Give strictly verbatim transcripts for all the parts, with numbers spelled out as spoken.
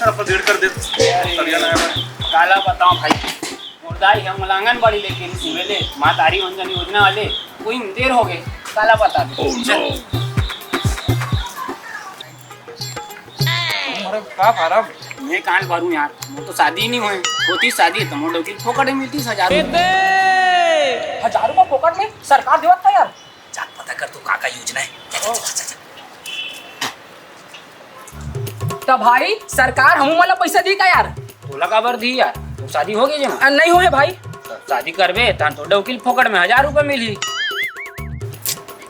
फटाफट भीड़ कर दे। तरिया ना है। काला बताओ भाई, मोर दाई ह मोला आंगनबाड़ी लेके रिहिस हे, महतारी वंदन योजना वाले, वही में देर हो गए। काला बता दे। अरे का फारम? मैं कहाँ भरूँ यार, मोर तो शादी नहीं होए। होती शादी तो मोर डौकी फोकट में मिलती हजार रुपये। हजार रुपये फोकट में सरकार देवत का यार? जाके पता कर तू का का योजना है। जा, जा, जा, जा, जा। त भाई, सरकार हमू मन ला पैसा दी का यार? तोला काबर दी यार? तोर शादी हो गई जेमा? अ, नहीं होए भाई। त शादी करबे तहां तो डौकी ल फोकट में हजार रुपया मिलही।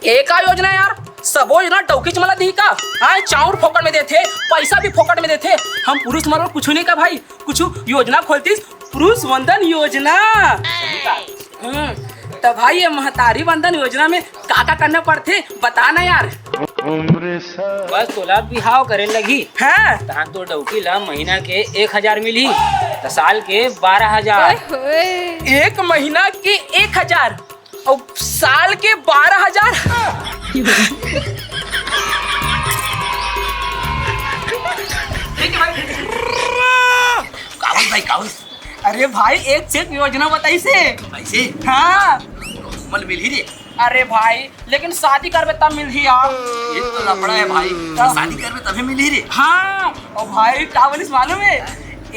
ए का योजना यार? सबो योजना डौकीच मन ला दी का? आय, चाउर फोकट में देथे, पैसा भी फोकट में देथे। हम पुरुष मन ला कुछु नहीं का भाई, कुछु योजना खोलतीस, पुरुष वंदन योजना। हम्म, त भाई, ये महतारी वंदन योजना में का का करना पड़थे, बता ना यार। बस तोला बिहाव करे लगही। हाँ। तहां तो डौकी ला महीना के एक हजार मिलही, त साल के बारह हजार। एक महीना के एक हजार अउ साल के बारह हजार। ठीक है भाई। कावस भाई, कावस। अरे भाई, एक से एक योजना बताइस हे। ऐसे? हाँ। मोला मिलही रे। अरे भाई, लेकिन शादी करबे तब मिलही यार। ये तो लफड़ा है भाई। हाँ। शादी करबे तभी मिलही रे। हाँ, ओ भाई, का बोलिस मालूम है?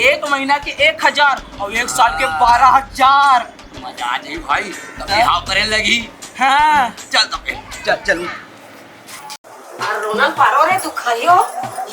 एक महीना के एक हजार अउ एक साल के बारह हजार। मजा आ जाई भाई, तब हाँ। बिहाव करे लगही। हाँ। चल तब फिर, चल, चल। अरे रोनल पारो रे, तू खड़ी हो,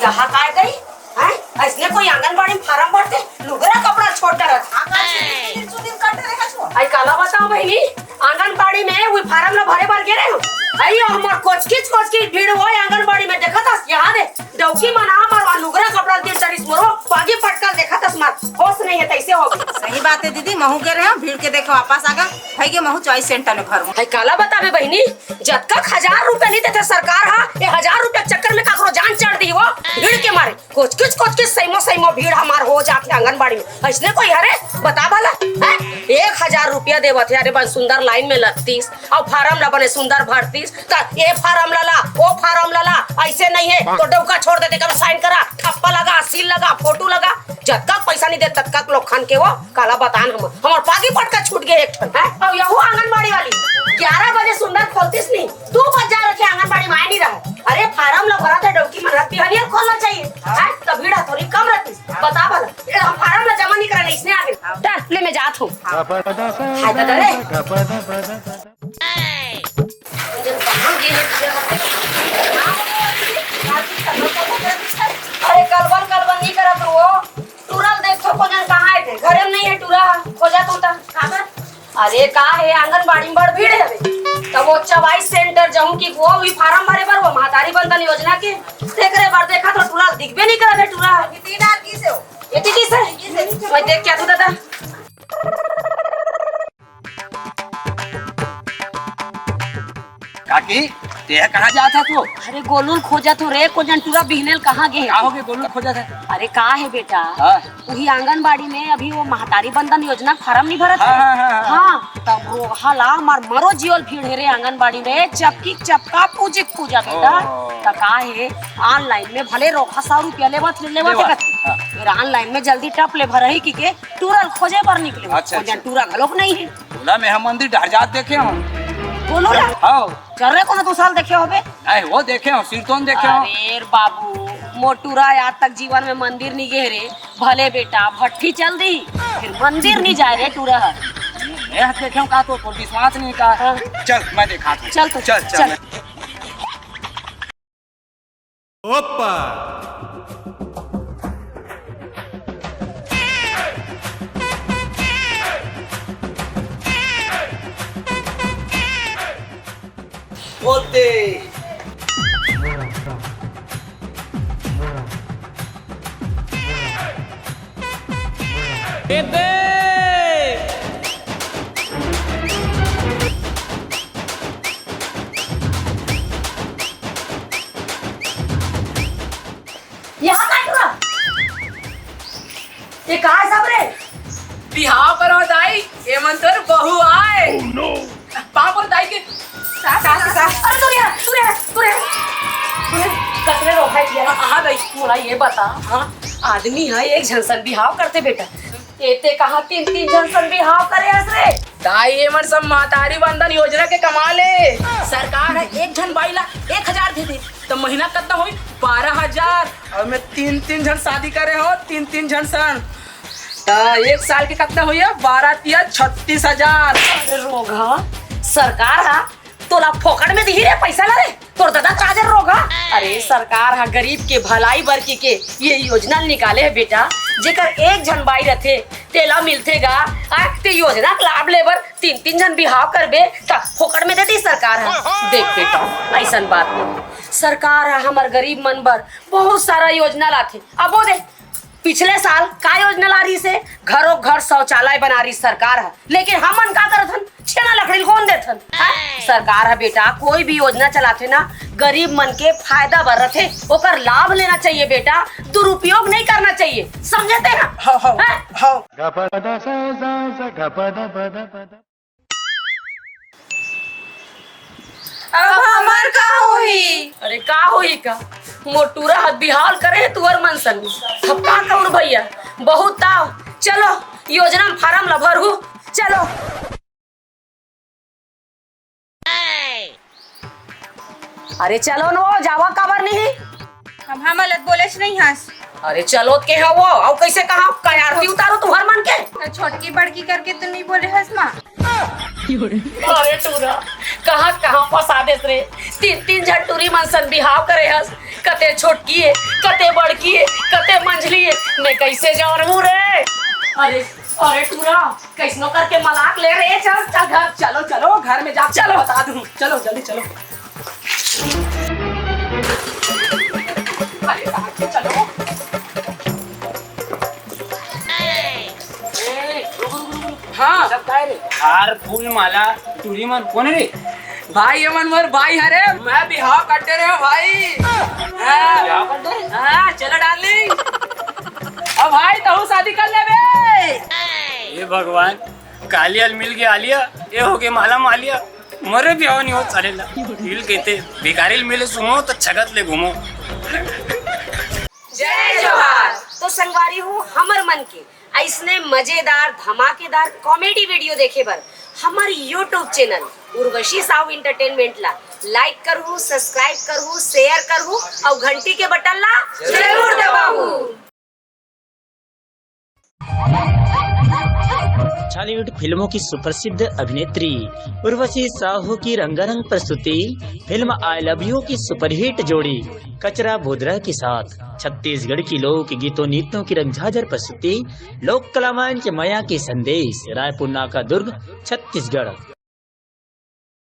यहाँ काय गई? हैं? ऐसने कोई आंगनबाड़ी में फारम भरथे, लुगरा कपड़ा छोड़ डरत। आकाश के दिन सुदिन कट रहे छो। आई काला बताओ बहिनी, आंगनबाड़ी में वही फारम ला भरे बर गे रहे हो। आई और मोर कोचकिच कोचकिच भीड़ होय आंगनबाड़ी में, देखत हस, यहाँ दे, डौकी मन आ मारवा लुगरा कपड़ा दिन डरिस मोरो, पागी पटकल देखत हस मार, होश नहीं है, तैसे हो गई। सही बात है दीदी, महू गे रहे हो, भीड़ के देखे वापस आ गए, भाई के महू चॉइस सेंटर में भरूँ। आई काला बताबे बहिनी, जतका हजार रुपया नहीं देथे सरकार हा, ये हजार रुपया के चक्कर में काकरो जान चढ़ दी वो भीड़ के मारे। कोचकिच कोचकिच सैमो सैमो भीड़ हमार हो जाथे आंगनबाड़ी में। ऐसने कोई हरे बता भला, हैं? एक हजार रुपया देवत हे, अरे बन सुंदर लाइन में लगतीस अउ फारम ला बने सुंदर भरतीस, त ये फारम ला ला, वो फारम ला ला, ऐसे नहीं है तो डौका छोड़ देते, कम साइन करा, ठप्पा लगा, सील लगा, फोटो लगा, जतका पैसा नहीं दे ततका लोग खान के वो काला बतान हम, हमार पागी पटका छूट गए एक ठन, हैं? अउ यहू आंगनबाड़ी वाली ग्यारह बजे सुंदर खोलतीस नहीं, दू बज जा रखे आंगनबाड़ी में आए नहीं रहा। अरे फारम ला भरा था डौकी मन रखती हनियर खोलना चाहिए, हैं? तब भीड़ थोड़ी कम रहती। बता भला, ये हम फारम ला जमा नहीं कराने इसने आगे। डर, ले मैं जात हूँ। हाय दादा रे। अरे कलबन कलबन नहीं करत रहो। टूरा ल देखथो, कोन जन कहाँ हे ते? घरे म नइ हे टूरा, खोजत हँव त। काबर? अरे का हे, आंगनबाड़ी म बड़ भीड़ हवे। त वो चवाई सेंटर जहूँ कि वो भी फारम भरे बर, वो महतारी वंदन योजना के, तेकरे बर देखत हँव, टूरा ल दिखबे नइ करत हे टूरा। अभी तीन आर किस हे वो? एती किस हे? किस हे? मैं देख के आथँव दादा। काकी, तें कहाँ जात हस वो? अरे गोलू ल खोजत हँव रे, कोन जन टूरा बिहने ल कहाँ गे हे? का होगे गोलू ल खोजत हस? अरे का हे बेटा, हाँ। उही आंगनबाड़ी में अभी वो महतारी वंदन योजना के फारम नइ भरत हे? हाँ, हाँ, हाँ, हाँ। हाँ, तब रोगहा ला मार मरो जियो ल भीड़ हे रे आंगनबाड़ी में, चपकी चपका पूजिक पूजा बेटा। ओह। त का हे, online में भले रोगहा सौ रुपया लेवत हे, लेवत हे लेवत, कथे। हाँ। फेर online में जल्दी टप ले भरही कहिके टूरा ल खोजे बर निकले हँव। अच्छा, कोन जन अच्छा। टूरा घलोक नइ हे। ओला मैं ह मंदिर डहर जात देखे हँव। कोनो ला? हव। चल रे, कोनो दूसरा ल देखे होबे। नहीं, वो देखे हँव, सिरतोन देखे हँव। अरे बाबू, मोर टूरा आज तक जीवन में मंदिर नइ गे रे। भले बेटा, भट्ठी चल दी, फेर मंदिर नइ जाय रे टूरा ह। मैं ह देखे हँव का तो, तोर विश्वास नइ का। हाँ। चल, मैं देखात हँव। चल तो, चल, चल, चल। मैं ओप्पा। ओते। यहाँ का टूरा? ये का हे सब रे? बिहाव करो दाई, ये मन तोर बहू आय। पाँव परो दाई के। सास, सास, सास। अरे, तू रे, तू रे, तू रे। तू रे, कतरे रोग है किया? हाँ, हाँ, दाई, मोला ये बता, हाँ, आदमी ह एक झन सन बिहाव करथे बेटा, ए ते कहाँ तीन तीन झन सन बिहाव करे हस रे? दाई, ये मन सब महतारी वंदन योजना के कमाल ए। सरकार ह एक झन बाई ला एक हजार दे दे, त महीना कतना होई? बारह हजार। अउ मैं तीन तीन झन शादी करे हो, तीन तीन झन सन, त एक साल के कतना होई? बारह तिया छत्तीस हजार। अरे रोगहा, सरकार ह तोला फोकट में दिही रे पैसा ला रे, तोर ददा चाजर रोगहा। अरे सरकार ह गरीब के भलाई बर के, के ये योजना निकाले हे बेटा, जेकर एक झन बाई रथे तेला मिलथे गा। आ, ते योजना के लाभ लेबर तीन तीन झन बिहाव करबे त फोकट में दे दी सरकार ह। देख बेटा, अइसन बात नहीं, सरकार ह हमर गरीब मन बर बहुत सारा योजना लाथे। अब वो दे, पिछले साल का योजना ला रहिस हे? घरों घर शौचालय बना रहिस सरकार ह, लेकिन हमन का करत हन? छेना लकड़ी ल कोन देथन? हैं? सरकार ह बेटा कोई भी योजना चलाथे ना, गरीब मन के फायदा बर रथे, ओकर लाभ लेना चाहिए बेटा, दुरुपयोग नहीं करना चाहिए, समझे ते ना? हव, हव, हैं? हव। अब हमर का होही? अरे का होही का? मोर टूरा ह बिहाव करे हे तुंहर मन सन। अब का कहूँ भैया, बहुत ताव। चलो योजना में फार्म ला भरहू, चलो। अरे चलो न वो, जावा काबर नहीं? अब हमन ला बोलेच नहीं हस। अरे चलो के हा वो, अउ कैसे कहा? का आरती उतारो तुंहर मन के? त छोटकी बड़की करके तो नहीं बोले हस माँ। अरे टूरा, कहाँ कहाँ फंसा देस रे। तीन तीन झन टूरी मन सन बिहाव करे हस, कते छोटकी हे, कते बड़की हे, कते मंझली हे, मैं कैसे जानहूँ रे? अरे, अरे टूरा, कैसनो करके मलाक ले रे, चल, चल घर। चलो, चलो, घर में जा, चलो। बता दूँ, चलो, जल्दी चलो। अरे, साहब, चलो। ए, रुक, रुक, रुक, रुक। हाँ। सब काय रे? हार, फूल, माला, टूरी मन कोन रे? भाई, ये मन मोर भाई हरे, मैं बिहाव कर दे रहे हो भाई। हाँ। बिहाव कर दे? हाँ, चलो darling। अब भाई, तहू शादी कर लेबे। हे भगवान, कालिया ल मिल गे आलिया, ये हो गे माला मालिया। मोरे बिहाव नहीं होत साले ला। दिल कहते, भिखारी ल मिले सुमो, त छगत ले घूमो। जय जोहार। तो संगवारी हो, हमर मन के अइसने मजेदार, धमाकेदार comedy video देखे बर हमर YouTube channel Urvashi Sahu Entertainment ला like करहू, subscribe करहू, share करहू अउ घंटी के बटन ला जरूर दबाहू। छॉलीवुड फिल्मों की सुप्रसिद्ध अभिनेत्री उर्वशी साहू की रंगारंग प्रस्तुति फिल्म आई लव यू की सुपरहिट जोड़ी कचरा भूदरा के साथ छत्तीसगढ़ की लोक गीतों नृत्यों की रंगझाझर प्रस्तुति लोक कला मंच मया के संदेश, रायपुर नाका दुर्ग, छत्तीसगढ़।